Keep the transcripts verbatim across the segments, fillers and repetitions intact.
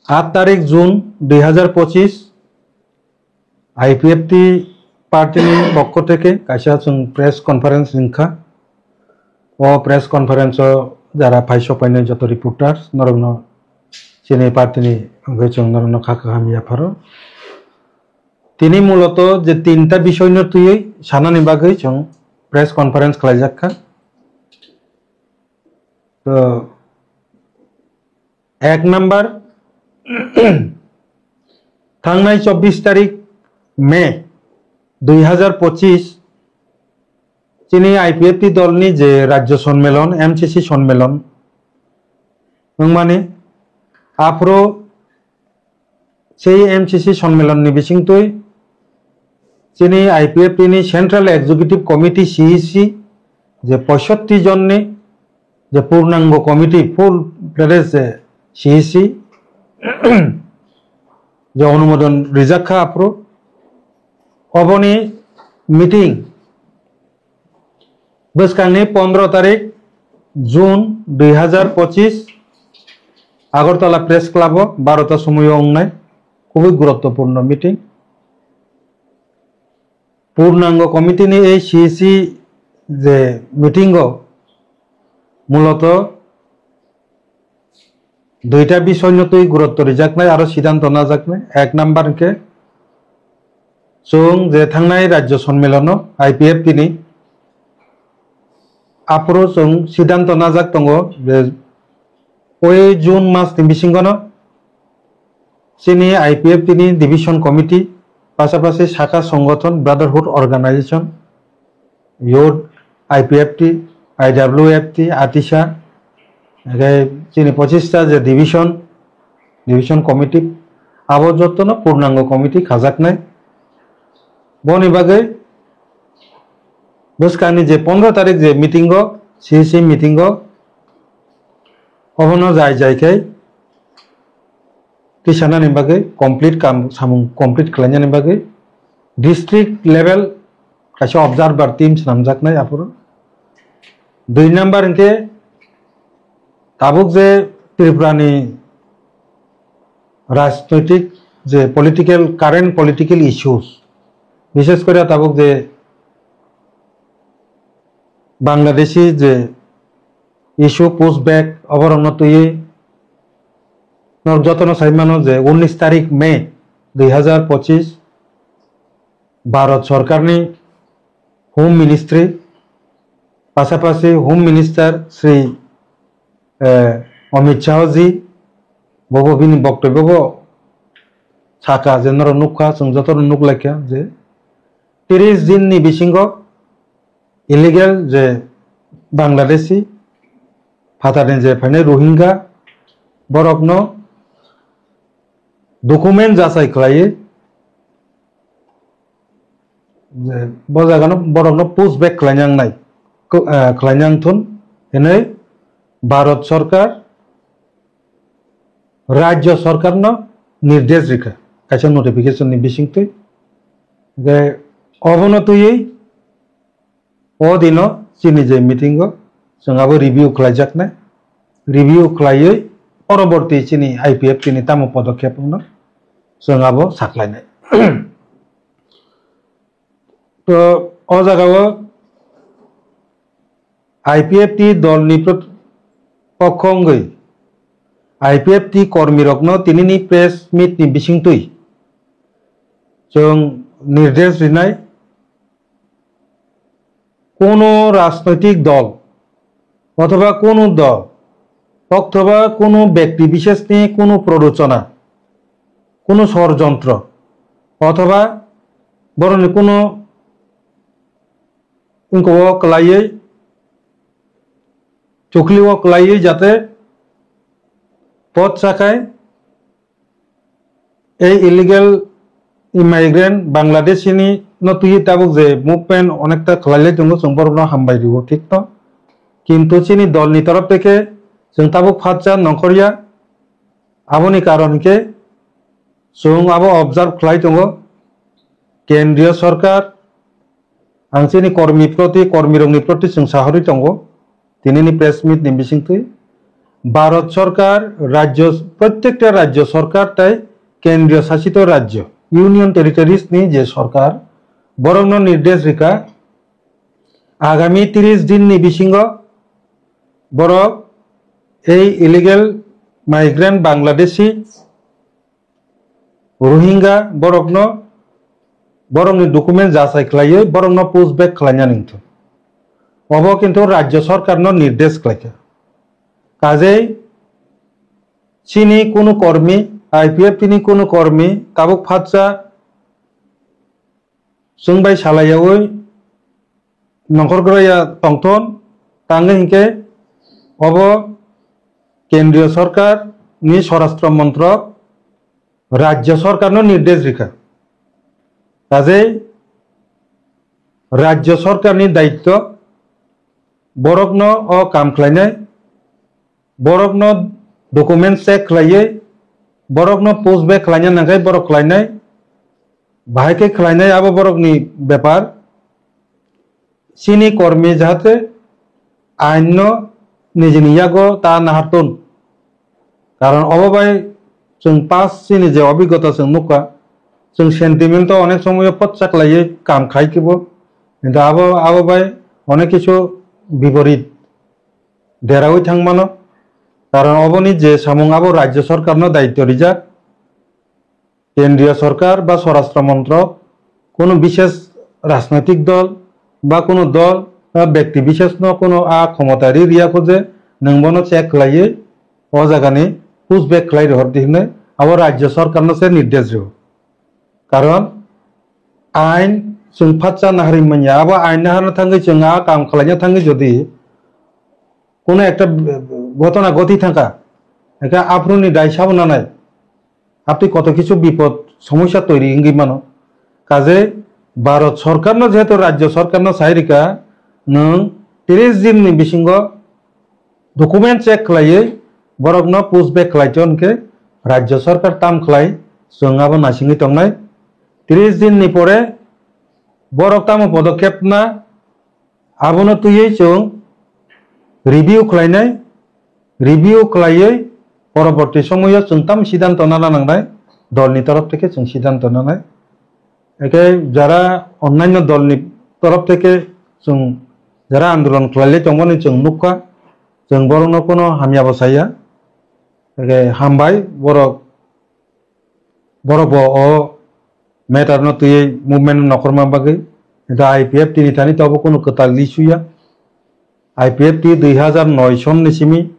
Aat tarik June dui hazar pochis, I P F T party ni pokho theke kaisa chwng press conference ringkha. O press conference o jara phaisok painai joto reporters norokno chini party ni wngwi chwng norokno kha kaham yapharo. Tini muloto je tinta bisoyno twiwi sanani bagwi chwng press conference khlaijak kha. To, ek number, thangnai chobbish tarik May dui hazar pochis chini I P F T dolni je rajyo sonmelon, M C C sonmelon wngmani, aphuru sei M C C sonmelon ni bisingtwi chini I P F T ni Central Executive Committee, C E C, je poisotti jonni je purnango committee, full fledged je C E C, je onumodon rijak kha aphuru, oboni meeting bwskangni pondro tarik June dui hazar pochis Agartala Press Club o barota somoyo wngnai khubui guruttopurno meeting. Purnango committee ni ei C E C je meeting o muloto duita bisoyno twi gurutto rijaknai aro sidanto najaknai. Ek number hwnkhe chwng je thangnai rajyo sonmelono I P F T ni aphuru chwng sidanto najak tongo je oi June mas ni bisingono chini I P F T ni division committee, pasapasi saka songothon, brotherhood organization, youth, I P F T, I W F T, atisa, hwnkhe chini pochista je division, division committee, abo jotono purnango committee khajaknai. Boni bagwi bwskangni je pondro tarik je meeting o, C E C meeting o, obono jai jai khe tisanani bagwi complete kam samung complete khlainani bagwi district level kaisa observer team swnamjaknai aphuru. Dui number hwnkhe tabuk je Tripura ni rajnoitik je political, current political issues, bishes kore tabuk je Bangladeshi je issue push back oborokno twiwi norok jotono sai mano je unnish tarik May dui hazar pochis Bharat Sorkarni Home Ministry, pasapasi Home Minister Shri, eh, Amit Shah ji, bobo bini boktobyo bo saka je norok nukha, chwng jotono nuklaikha je tris din ni bisingo illegal je Bangladeshi phatarni je phainai Rohingya borokno document jachai khlaiwi je bo jagano borokno push back khlainai wngnai, kl-, eh, khlainai wngthun hinwi Bharat Sorkar Rajya Sorkarno nirdesh rikha kaisa notification ni bisingtwi. Hwnkhe obono twiwi o dino chini je meeting o chwng abo review khlaijaknai, review khlaiwi poroborti chini I P F T ni tamo podokhep wngno chwng abo saklainai. To o jagao I P F T dolni pro-, pokho wngwi I P F T kormirokno tinini press meet ni bisingtwi chwng nirdesh rinai, kono rajnoitik dol othoba kono dol othoba kono bekti bisheshni kono prorochona, kono sorjontro othoba borokni kono wngkoko kwlaiwi, chukli o kwlaiwi jate pot sakhai ei illegal immigrant Bangladeshi ni no twiwi tabuk je movement onekta khlailai tongo, chwng borokno hambai rio, thik no? Kintu chini dolni torof theke chwng tabuk phatsa nongkhorya, aboni karon hinkhe chwng abo observe khlai tongo, kendriyo sorkar, ang chini kormi proti, kormirokni proti chwng sahorwi tongo, tinini press meet ni bisingtwi. Bharat Sarkar, rajyo, prottekta rajyo sarkar tai kendriyo sasito rajyo, Union Territories ni je sarkar, borokno nirdesh rikha, agami tris din ni bisingo borok ei illegal migrant Bangladeshi Rohingya borokno, borokni document jachai khlaiwi borokno push back khlaina nangthu. Obo kintu rajyo sarkarno nirdesh khlaikha. Kajei chini kunu kormi, I P F T ni kunu kormi tabuk phatsa chwng bai salaiyaui nongkhor gwraya tongthon, tangwi hinkhe obo kendriyo sarkar ni swarashtra montrok rajyo sarkarno nirdesh rikha. Kajei rajyo sarkarni daityo borokno o kam khlainai, borokno document check khlaiwi, borokno push back khlaina nangkhai borok khlainai, bahai khe khlainai abo borokni bepar. Chini kormi jahate ainno nijini yago ta nahartun. Karon obo bai chwng past chini je obigota chwng nukha, chwng sentiment o onek somoyo potsa khlaiwi kam khai kibo. Kintu abo, abo bai onek kisu biporit deraui thang mano. Karon oboni je samung abo rajyo sarkarno daityo rijak. Kendriyo sarkar ba swarashtra montrok, kunu bishesh rajnoitik dol ba kunu dol ba bekti bisheshno kunu a khomota ri riya kho je nwng bono check khlaiwi o jagani push back khlai rohor di hinwi abo rajyo sarkarno se nirdesh rw. Karon ain chwng phatsa naharwi manya, abo ain naharna thangwi chwng a kam khlaina thangwi jodi kunu ekta ghotona ghoti thangkha, ekha aphuruni dai sabo nanai. Abtwi koto kisu bipod somosya toiri wngwi mano. Kaje Bharat Sarkarno jehetu Rajyo Sarkarno sai rikha, nwng tris din ni bisingo document check khlaiwi borokno push back khlai ton khe Rajyo Sarkar tam khlai chwng abo naisingwi tongnai. Tris din ni pore borok tamo podokkhep na Abono twiwi chwng review khlainai, review khlaiwi poroborti somoyo chwng tam siddhanto nana nangnai, dolni torof theke chwng siddhanto nanai. Eke jara onnanyo dolni torof theke chwng jara andolon khlailai tongmani chwng nukha, chwng borokno phano hamyabo saya. Eke hambai borok Borok bo o matter no twiwi movement no nokhorma bagwi, hwnkhe I P F T ni thani tobo kunu kwtal issue ya. I P F T dui hazar noi son ni simi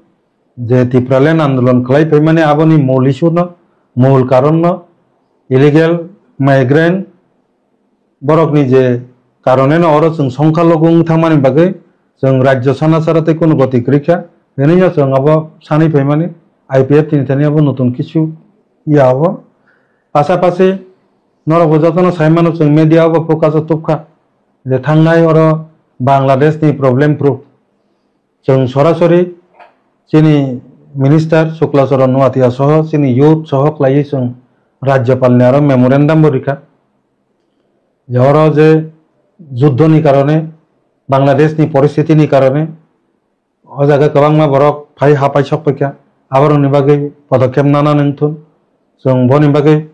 je Tipraland andolon khlai phaimani aboni mul issue no, mul karon no illegal migrant borokni je karone no oro chwng songkha logo wng thangmani bagwi chwng rajyo sana sara tei kunu goti kwrwi kha. Hinwi no chwng abo sanwi phaimani I P F T ni thani abo notun kisu ya abo. Pasapasi norok bo jotono sai mano chwng media o bo focus o tubkha je thangnai oro Bangladesh ni problem proof. Chwng sorasori chini minister Shukla Charan Noatia soho chini youth soho khlaiwi chwng Rajyapal ni aro memorandum bo rikha. Je oro je juddho ni karone, Bangladesh ni poristhiti ni karone, o jaga kwbangma borok phai ha paisok paikha, aborokni bagwi podokkhep nana nangthun. Chwng boni bagwi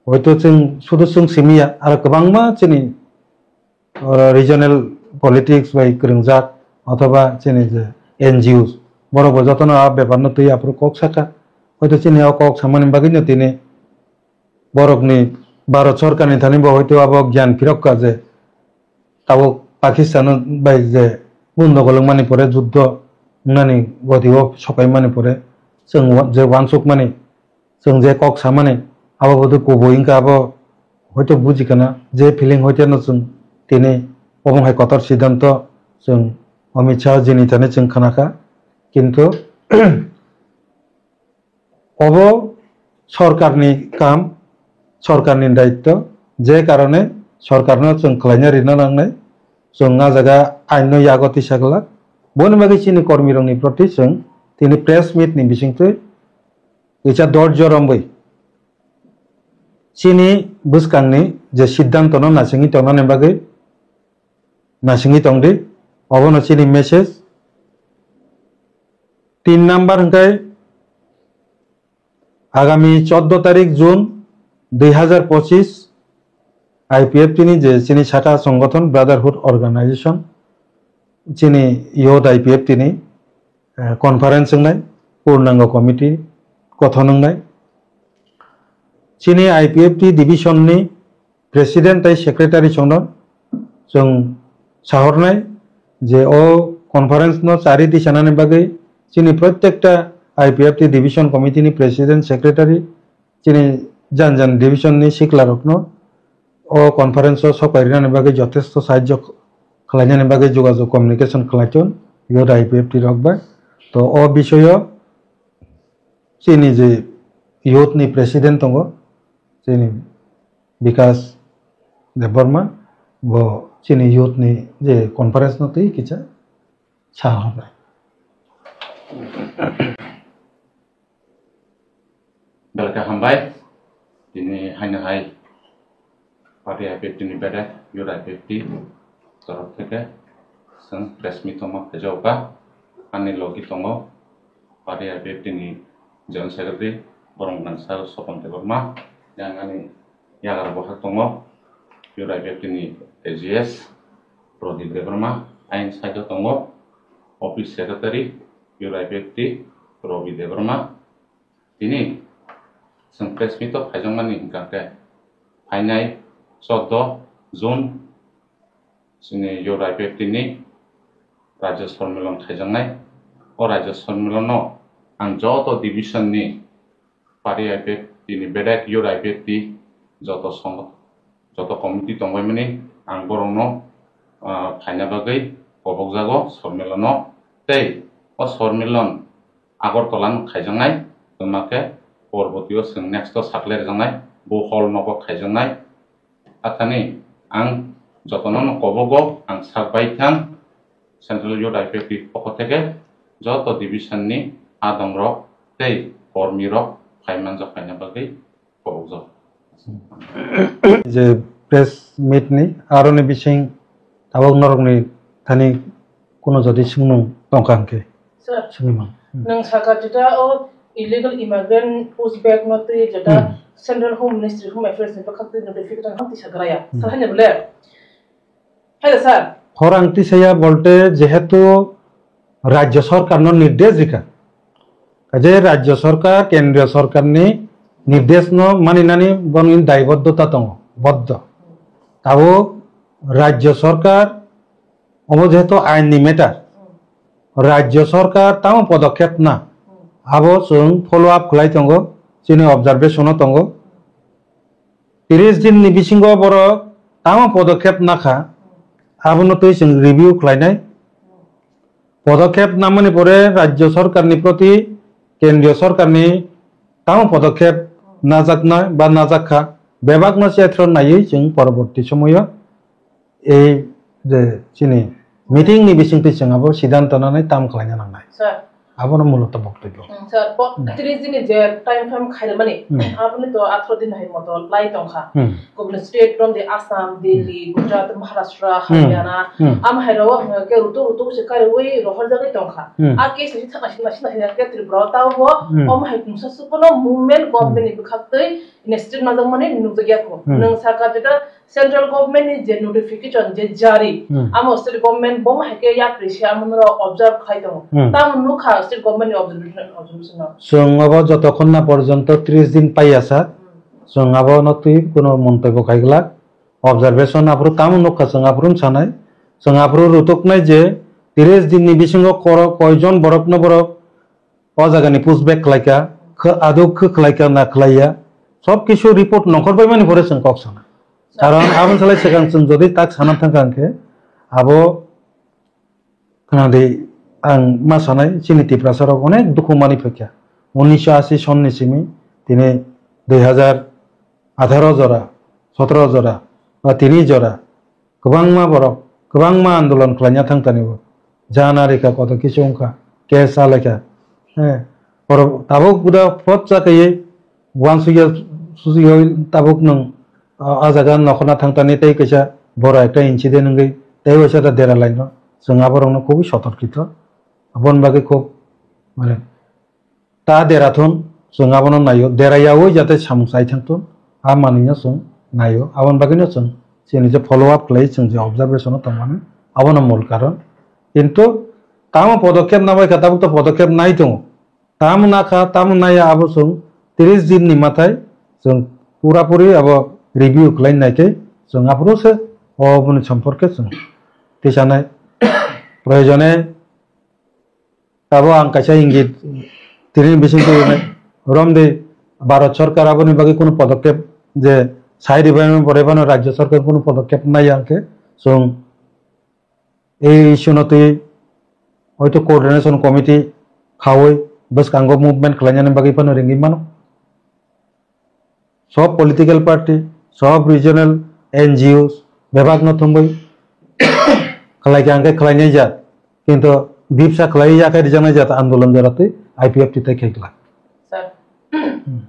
hoito chwng sudu chwng simi ya, aro kwbangma chini, oro regional politics bai kwrwngjak othoba chini je N G Os, borok bo jotono a bepar no twi aphuru kok sakha. Hoito chini o kok samani bagwi no tini borokni Bharat Sorkarni thani bo hoito abo gyan phirokha je tabuk Pakistan bai je gundogol wngmani pore, juddho wngnani goti o sopaimani pore, chwng wa-, je wansukmani, chwng je kok samani, abo bodo kubui wngkha, abo hoito buji kana je feeling hoito no chwng tini omo hai kotor siddhanto chwng Amit Shah jini thani chwng khanakha, kintu Obo sorkarni kam, sorkarni daitto, je karone sorkarno chwng khlaina rina nangnai, chwng a jaga aino yago tisa glak. Boni bagwi chini kormirokni proti chwng tini press meet ni bisingtwi kisa dorjo romwi chini bwskangni je siddhantono naisingwi tongnani bagwi naisingwi tongdi. Obono chini message. Tin number hwnkhe agami chordo tarik June dui hazar pochis I P F T ni je chini saka songothon Brotherhood Organization chini youth I P F T ni, eh, conference wngnai, purnango committee kothon wngnai. Chini I P F T division ni president tei secretary chwngno chwng sahornai je o conference no chari tisanani bagwi chini prottekta I P F T division committee ni president, secretary, chini jan jan division ni sikla rokno o conference o sok pai rinani bagwi jotesto sahajyo khlainani bagwi jogajog communication khlaiton youth I P F T rok bai. To o bisoyo chini je youth ni president tongo, chini Bikash Debbarma, bo chini youth ni je conference no twi kisa sa hwnai. Belai khe hambai, tini haino hai party I P F T ni bedek, youth I P F T torok theke chwng press meet tongma phaijago kha. Ani logi tongo party I P F T ni General Secretary borok nang sir Sopon Debbarma, yang ani yagra bwkhak tongo youth I P F T ni A G S Pradip Debbarma, ayang side o tongo office secretary youth I P F T Ravi Debbarma. Tini chwng press meet o phaijakmani hwnkha khe phainai chordo June chini youth I P F T ni Rajya Sormilan khaijaknai. O Rajya Sormilan no ang joto division ni party I P F T ni bedek youth I P F T joto song joto committee tongbaimani ang borokno, ah, phaina bagwi kobokjago Sormilan no. Tei o Sormilan Agartala no khaijaknai, wngma khe porborti o chwng next o saklai rwjaknai, bo hall nogo khaijaknai. Athani ang jotono no kobogo, ang sak bai thang Central Youth I P F T pokho theke joto division ni adong rok tei kormi rok phai manjak kaina bagwi kobokjak. Je press meet ni aroni bising tabok norokni thani kuno jodi swngmung tongkha hwnkhe? Sir, swngwi man. Hmm. Nwng saka jeta o illegal immigrant push back no twi jeta Hmm. Central Home Ministry Home Affairs ni bwkhak twi notification ham tisa graya. Hmm. Sir, hanya bole? Hai da sir. Khorang tisaya bolte jehetu Rajya Sarkar no nirdesh rikha. Kaje Rajya Sarkar, Kendriya Sarkar ni nirdesh no maninani boni daiboddota tongo, boddo. Tabuk Rajya Sarkar omo jehetu ain ni matter. Rajya Sarkar tamo podokkhep na, abo chwng follow up khlai tongo, chini observation o tongo. Tris din ni bisingo borok tamo podokkhep nakha, abono twi chwng review khlainai. Podokkhep namani pore Rajya Sarkar ni proti Kendriya Sarkar ni tamo podokkhep najakna ba najakha, bebakno chethro naiwi chwng poroborti somoyo ei je chini meeting ni bisingtwi chwng abo siddhanto nanai tam khlaina nangnai. Sir. Abono muloto boktobyo. Hmm, sir, po-, Hmm. tris din ni je time frame khairmani, Hmm. aboni to athro din hai moto lai tongkha. Hmm. Gobini state from the Assam, Delhi, Hmm. Gujarat, Maharashtra, Hmm. Haryana, Hmm. am hai ro, uh, ke rutu rutu se kariwi rohor jagwi tongkha. Hmm. A case ni thana sina sina sina ke Tripura tao bo, Hmm. om hai kumsa sukono movement government Hmm. ni bwkhaktwi in state majakmani nukjakya ko. Hmm. Nwng saka jeta Central government ni je notification je jari, Hmm. amo state government bo hai khe yapri se amo no observe khai tongo. Hmm. Tamo nukha state government ni observation, observation no. Chwng abo jotokhon na porjonto tris din paiya sa, Hmm. chwng abo no twi kuno montobyo khai glak. Observation aphuru tamo nukha chwng aphuru sanai. Chwng aphuru rutuknai je tris din ni bisingo koro koijon borok no borok o jaga ni push back khlaikha, khe aduk khe khlaikha na khlaiya, sob kisu report nongkhor bai mani pore chwng kok sana. Karon aboni salai swkang chwng jodi tak sana thangkha hwnkhe, abo khwnadi ang ma sanai, chini Tiprasa rok onek dukhu mani phaikha. Unisho ashi son ni simi tini dui hazar atharo jora, sotoro jora, ba tini jora, kwbangma borok, kwbangma andolon khlaina thangtani bo. Jana rikha koto kisu wngkha, case alaikha. Eh, borok tabuk buda phot chakaiwi, wansukya susukya tabuk nwng, ah, ah jaga nokhorna thangtani tei kaisa boro ekta incident wngwi tei waisa da dera laino. Chwng aborokno khubui sotorkito. Aboni bagwi khub Mane, ta derathun, chwng abono naio, derayaui jate samung chai thangthun, a manwino chwng naio, aboni bagwino chwng chini je follow up khlai, chwng je observation o tongmani, abono mul karon. Kintu tamo podokkhep nabai kha, tabuk to podokkhep nai tongo. Tamo nakha, tamo naiya, abo chwng tris din ni mathai chwng pura puri abo review khlai nai khe chwng aphuru se oboni somporke chwng tisanai. Proyojone abo ang kaisa ingit tini bising twi romdi Bharat Sarkar aboni bagwi kunu podokkhep je sai ribai pore phano Rajya Sarkar kunu podokkhep naiya hwnkhe chwng ei issue no twi hoito coordination committee khaui bwskango movement khlainani bagwi phano ringwi mano. Sob political party, sob regional N G Os bebak no thumwi khlai kha hwnkhe khlainai jat, kintu dipsa khlai ya khe rijaknai jat andolon jora twi I P F T tei khai glak. Sir. Hmm.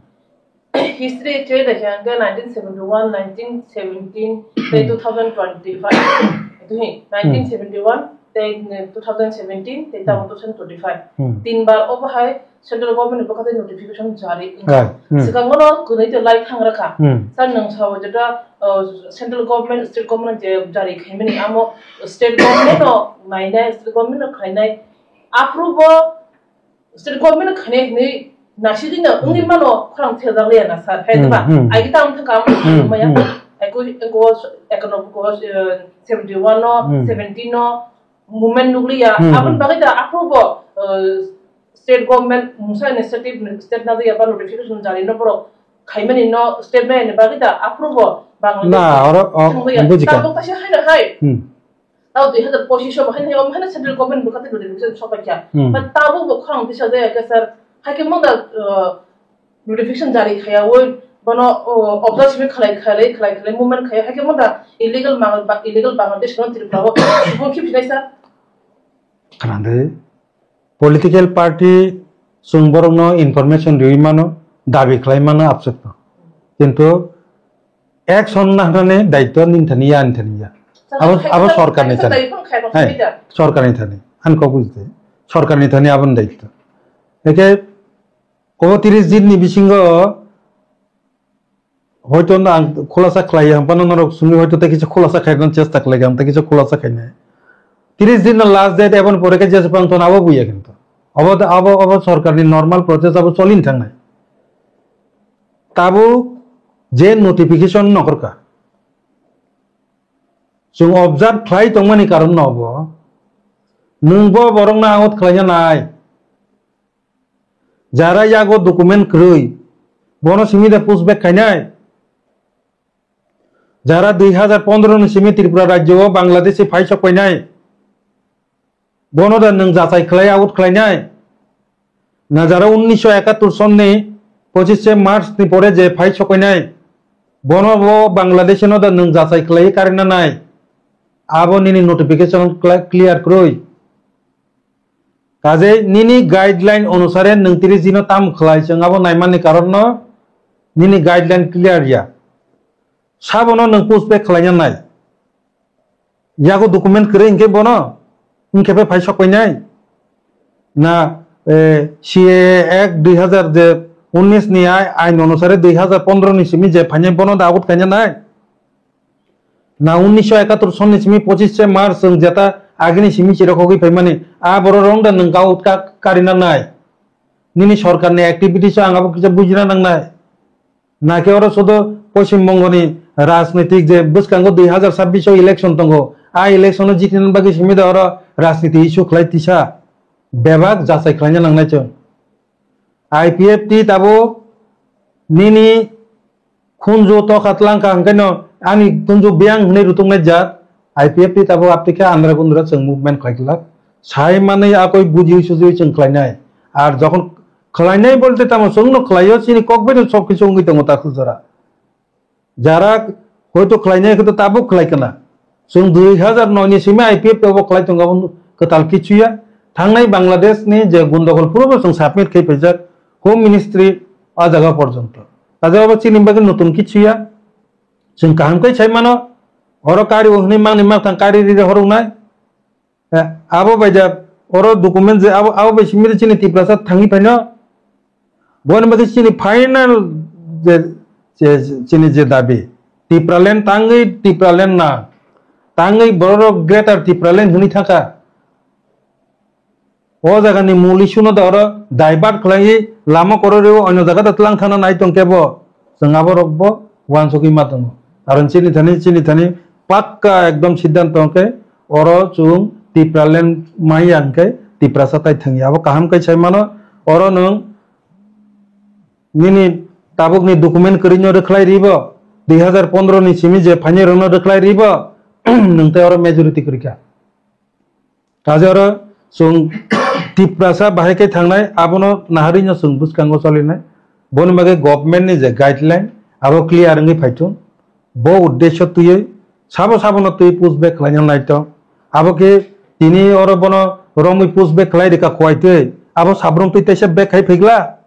History choi da khe hwnkhe nineteen seventy-one, nineteen seventeen tei Hmm. two thousand twenty-five. Tuhi, Hmm. nineteen seventy-one tei two thousand seventeen tei tamo Hmm. two thousand twenty-five. Hmm. Tin bar obo hai central government ni bwkha tei notification jari wngkha. Right. Hmm. Swkango no kwnwi tei lai thang rakha. Hmm. Sir, nwng sao jeta, uh, central government, state government je jari khaimani amo state government no nainai, state government no khlainai. Aphuru bo state government khane hinwi nasidi na Hmm. wngwi mano khorang thejak liya na sir. Hai Hmm, ba? Hmm. Ai kita ang thaka Hmm, maya. Hmm. Ai ko, ko, economic ko, eh, seventy-one no, Hmm. seventeen no, movement nukliya. Hmm, Aboni hmm. bagwi da aphuru bo, eh, state government musa initiative, state na ya ba notification jari no borok khaimani no state na ni bagwi da aphuru bo Bangladesh Na, oro, o, thangwi ya. Bujikha. Tabuk kaisa hai na hai. Hmm. Tao dui hazar pochish o bahai nai, omo hai central government bwkha tei notification sopai kha. Hmm. But tabuk bo khorang tisa jaya khe sir, hai khe munda, uh, notification jari khaya oi, bono, uh, observe khalai, khalai, khalai, khalai movement khaya, hai khe munda illegal Bang-, ba-, illegal Bangladesh no Tripura o subung khibi nai sir. Khana de, political party chwng borokno information riwi mano, dabi khlai mano, abswk no. Kintu action nahnani daityo nini thani ya, ani thani ya. Abo, abo sorkarni thani. Hai, sorkarni thani. Ani kok bujdi. Sorkarni thani aboni daityo. Eke o tris din ni bisingo hoito no ang khulasa khlai ya, phano norok simi hoito tei kisa khulasa khaina chesta khlai, ang tei kisa khulasa khaina. Tris din no last date, eboni pore khe jesa pang thon abo buya kintu. Abo, abo, abo sorkarni normal process abo cholin thangnai. Tabuk je notification no horkha. Chwng observe khlai tongmani karon no obo. Nwng bo borok no out khlaina nai. Jara yago document kwrwi, bono simi da pushback khainai. Jara dui hazar pondro ni simi Tripura rajyo o Bangladeshi phai sok painai, bono da nwng jachai khlai out khlainai? Na jara unnisho ekattor sonni pochishe March ni pore je phai sok painai, bono bo Bangladeshi no da nwng jachai khlai karina nai? Abo nini notification clear kwrwi. Kajei nini guideline onusare nwng tiri jino tam khlai, chwng abo naimani karon no nini guideline clear ya. Sabono nwng push back khlaina nai. Yago document kwrwi hinkhe bono wngkhe phai sok painai. Na, eh, C A A Act dui hazar je unnis ni ai-, ain onusare dui hazar pondro ni simi je phainai bono da out khaina nai. Na unnisho ekattor sonni simi pochishe March chwng jeta agini simi chirok hogwi phaimani, a borok rong da nwng kau ka-, karina nai. Nini sorkarni activities o ang abo kisa bujina nangnai. Nake oro sudo Poschim Bongoni rajnitik je bwskango dui hazar chabbish o election tongo, a election o jitina bagwi simi da oro rajniti issue khlai tisa. Bebak jachai khlaina nangnai chwng. I P F T tabuk nini khunju tokha tlang kha, hwnkhe no ani khunju biyang hwnwi rutuknai jat, I P F T tabuk aptwi khe andra gundra chwng movement khlai glak. Sai manwi akoi bujiwi sujiwi chwng khlainai. Ar jokhon khlainai bolte tamo chwngno khlaio, chini kok bai no sok khe chwngwi tongo ta khujora. Jara hoito khlainai khe to tabuk khlai kana. Chwng dui hazar noi ni simi I P F T obo khlai tongo, abo kwtal kichu ya. Thangnai Bangladesh ni je gundogol puro bo chwng submit khai paijak Home Ministry o jaga porjonto. Kaje obo chini bagwi notun kichu ya. Chwng kaham khe sai mano, oro kari o hwnwi mangni makthang kari riri horoknai. Eh, abo bai da Oro document je abo, abo bai simi chini Tiprasa thangwi phaino. Boni bagwi chini final je, je, chini je dabi, Tipraland tangwi Tipraland na, tangwi borok Greater Tipraland hwnwi thangkha. O jagani muli suno da oro divert khlaiwi lama korori o onyo jaga da tlang thana nai tongkhe bo, chwng abo rok bo uansugwi ma tongo. Karon chini thani, chini thani pakka ekdom siddhanto hwnkhe oro chwng Tipraland maya hwnkhe Tiprasa tai thangya. Abo kaham khe sai mano, oro nwng nini tabukni document kwrwino rwkhlai ribo, dui hazar pondro ni simi je phainai rokno rwkhlai ribo, nwng tei oro majority kwrwikha. Kaje oro chwng Tiprasa bahai khe thangnai, abono naharino chwng bwskango cholinai. Boni bagwi government ni je guideline, abo clear wngwi phaithung. Bo uddesho twiwi sabo sabono twi push back khlaina naitong. Abo khe tini oro bono romwi push back khlai rwkha khowai twi. Abo sabrung twi teisa back khai phigla.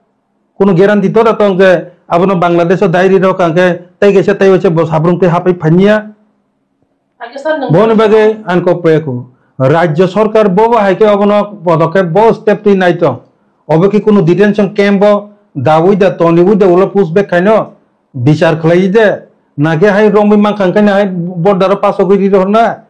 Kunu guarantee to da tong je abono Bangladesh o diary rok hwnkhe tei kaisa tei waisa bo sabrung twi hapai phaiya. Boni bagwi ang kok paiya kho. Rajya sarkar bo bo hai khe obono podokhep bo step twi nai tong. Obo khe kunu detention camp o dawi da toniwi da ulo push back khaino bichar khlai de. Nake hai romwi mankha hwnkhe hai border o pasogwi ri rohorna.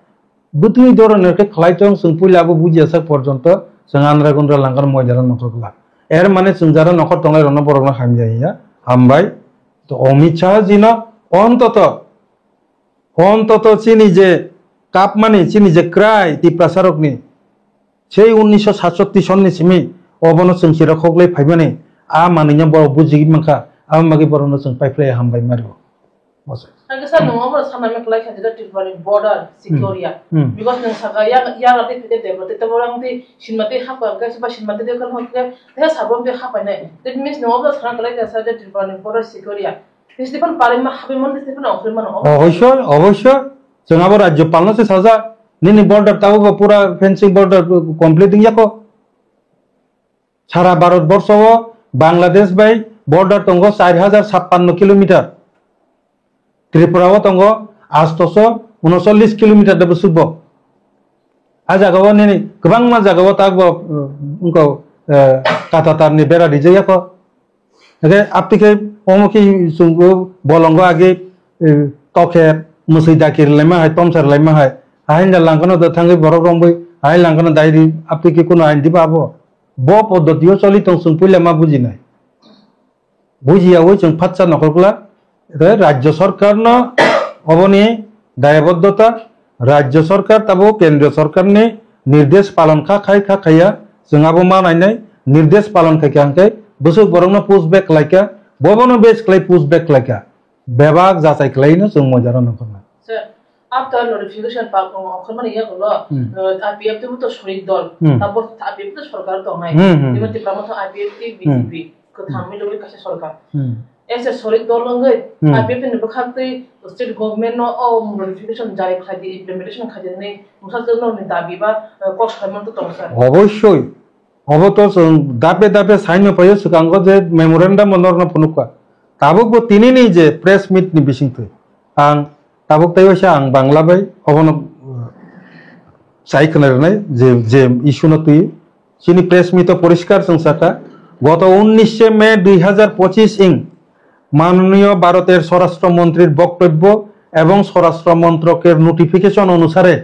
Bwtwi doronor khe khlai tong, chwng puila abo bujiya sak porjonto chwng andra gundra langkar moidara nokhor glak. Er mane chwng jara nokhor tongnai rokno borokno hamya hiya, hambai. To Amit Shah jino ontoto, ontoto chini je kapmani, chini je krai Tiprasa rokni, sei unnisho satsotti sonni simi obono chwng chirok hoklai phaimani, a manwino borok bujigwi mankha, aboni bagwi borokno chwng paiphlai hambai mario. Masa. Ang kisa nung omo sana me kelai kha jeda Tripura ni border secure ya. Hmm. Because nung saka ya ya rati pide debo te tebo rang ti sinma te hapa ga siba sinma te kan hokya te sabon te hapa nai. That means nung omo sana kelai kha jeda Tripura ni border secure ya. Festival pare ma habi mon festival okre mano. Obossoi, obossoi. Chwng abo rajyopal no se sajak. Nini border tabo bo pura fencing border complete wngya ko. Sara Bharat borsho o Bangladesh bai border tongo char hajar chappanno kilometer. Tripura o tongo astoso unosollis kilometer de bwswk bo. A jaga o nini kwbangma jaga o tak bo, uh, wngkha, uh, katatar ni bera rijak ya ko. Hake aptwi khe omo khe chwng bolongo age, eh, tokher, mwswi dakir laima hai, tomsar laima hai. Ahaini da langkano da thangwi borok romwi, ahaini langkano dairi aptwi khe kuno ain diba abo. Bo poddoti o choli tong chwng puila ma bujinai. Bujiyawi chwng phatsa nokhorkla. Tei Rajya Sarkar no oboni dayabaddhota, Rajya Sarkar tabo Kendriya Sarkar ni nirdesh palon kha khai kha khaiya, chwng abo ma nainai, nirdesh palon khaikha hwnkhe bwswk borokno push back khlaikha, bobono base khlai push back khlaikha, bebak jachai khlaino chwng moidaro nongkhorna. Sir, after notification pa-, o-, okhormani yagulo, Hmm. uh, I P F T bo to sorik dol, Hmm. tabo I P F T to sorkar tongnai, Hmm, hmm. Timo Tipra Motha I P F T, Hmm. B J P, kwthang Hmm. milwi kaisa sorkar. Hmm. As a sorik dol wngwi, Hmm. I P F T ni bwkhaktwi state government no o notification jari khlai di, implementation khlai di hwnwi bwsajwk nokni dabi ba, uh, kok salai mantwi tongo sir. Obossoi. Obo to chwng dape dape saino phaio, swkango je memorandum bo norno phunukha. Tabukbo tinini je press meet ni bisingtwi ang tabuk tei waisa ang Bangla bai obono, uh, sai khna rwnai je, je issue no twi. Chini press meet o poriskar chwng sakha, goto unnishe May dui hazar pochis ing মাননীয় ভারতের স্বরাষ্ট্র মন্ত্রীর বক্তব্য এবং স্বরাষ্ট্র মন্ত্রকের নোটিফিকেশন অনুসারে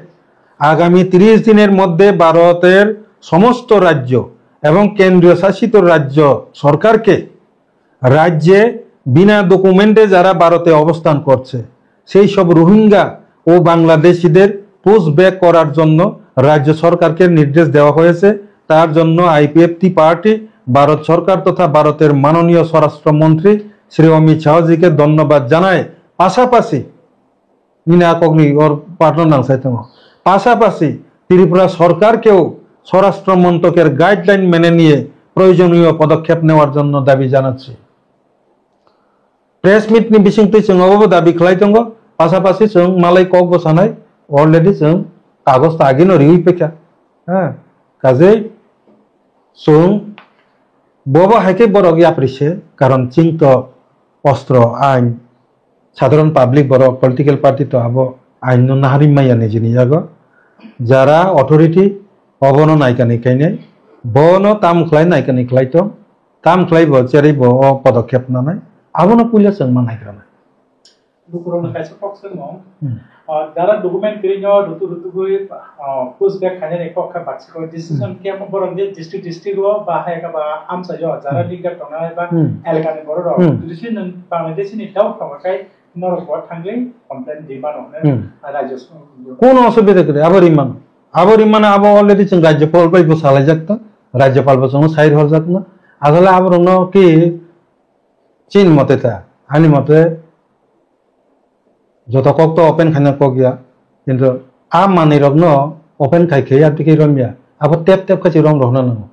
আগামী ত্রিশ দিনের মধ্যে ভারতের সমস্ত রাজ্য এবং কেন্দ্রীয় শাসিত রাজ্য সরকারকে রাজ্যে বিনা ডকুমেন্টে যারা ভারতে অবস্থান করছে সেই সব রোহিঙ্গা ও বাংলাদেশিদের পুশ ব্যাক করার জন্য রাজ্য সরকারকে নির্দেশ দেওয়া হয়েছে। তার জন্য আইপিএফটি পার্টি ভারত সরকার তথা ভারতের মাননীয় স্বরাষ্ট্রমন্ত্রী শ্রী অমিত শাহজিকে ধন্যবাদ জানায়। পাশাপাশি nini a kokni or partner nang sai tongo. পাশাপাশি ত্রিপুরা সরকারকেও স্বরাষ্ট্র মন্ত্রকের গাইডলাইন মেনে নিয়ে প্রয়োজনীয় পদক্ষেপ নেওয়ার জন্য দাবি জানাচ্ছি। Press meet ni bisingtwi chwng obobo dabi khlai tongo, pasapasi chwng malai kok bwsanai already chwng kagoj ta agino riwi paikha. Ha, kajei chwng bobo hai khe borok yapri se, karon chwng to ostro ain, sadharon public borok political party to abo ain no naharwi maya nijini yago. Jara authority Obono naikani khainai, bono tam khlai naikani khlai to, tam khlai bo cherwi bo o podokhep nanai, abono puila chwng ma naikrana. Lukurokno kaisa kok swngmung. Hmm. Ah, jara document kwrwino rutu rutugwi, ah, push back khainani kok kha baksa kok decision Hmm. khe borok je district district o ba hai kha ba amchaio jara Hmm. leader tongnai ba Hmm. elakani borok rok. Hmm. Jodi se nwng Bangladesh ni doubt tongo khe norok bo thangwi complaint di mano hwnwi Hmm. rajyo s-, Kono osubida kwrwi, abo rimano. Abo rimano abo already chwng rajyopal bai bo salaijak to, rajyopal bo chwngno sai horjak no. Asole aborokno ki Chini mote ta, ani mote joto kok to open khaina kok ya, kintu a manwi rokno open khai khe ya tike rom ya, abo tep tep khe rom rohna nango.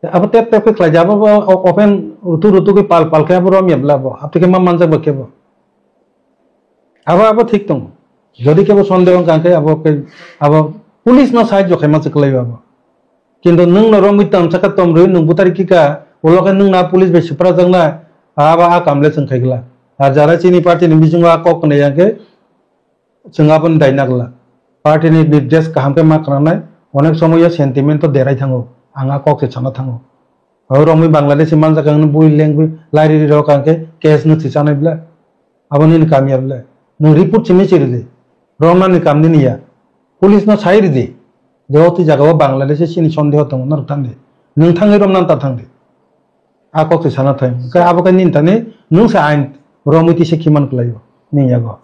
Abo tep tep khe khlai ja, abo bo open rutu rutu khe pal pal khe abo rom ya bla bo, abo tike ma manjak ba khe bo. Abo, abo thik tongo. Jodi kebo sondeho wngkha khe abo khe, abo police no sahajyo khaima se kwlai abo. Kintu nwng no romwi tong saka tom rwi nwng butari kika, ulo khe nwng na police bai swprajakna, abo a kam le chwng khai glak. Ar jara chini party ni bisingo a kok kwnwi yang khe chwng aboni dai na glak. Party ni dress kaham khe ma khwnanai, onek somoy o sentiment o derai thango, ang a kok se sana thango. O romwi Bangladeshi manjak ang bui lengwi lairiri rok ang khe case no se chanai bla. Abo nini kam ya bwle. Nwng report simi chiri di. Romnani kam nini ya. Police no sai ridi. Je o twi jaga o Bangladesh chini sondeho tongo, norok thang di. Nwng thangwi romnani ta thang di. A kok twi sana thai. Khe abo khe nini thani nwng se ain romwi twi se khiman kwlaio. Nini yago.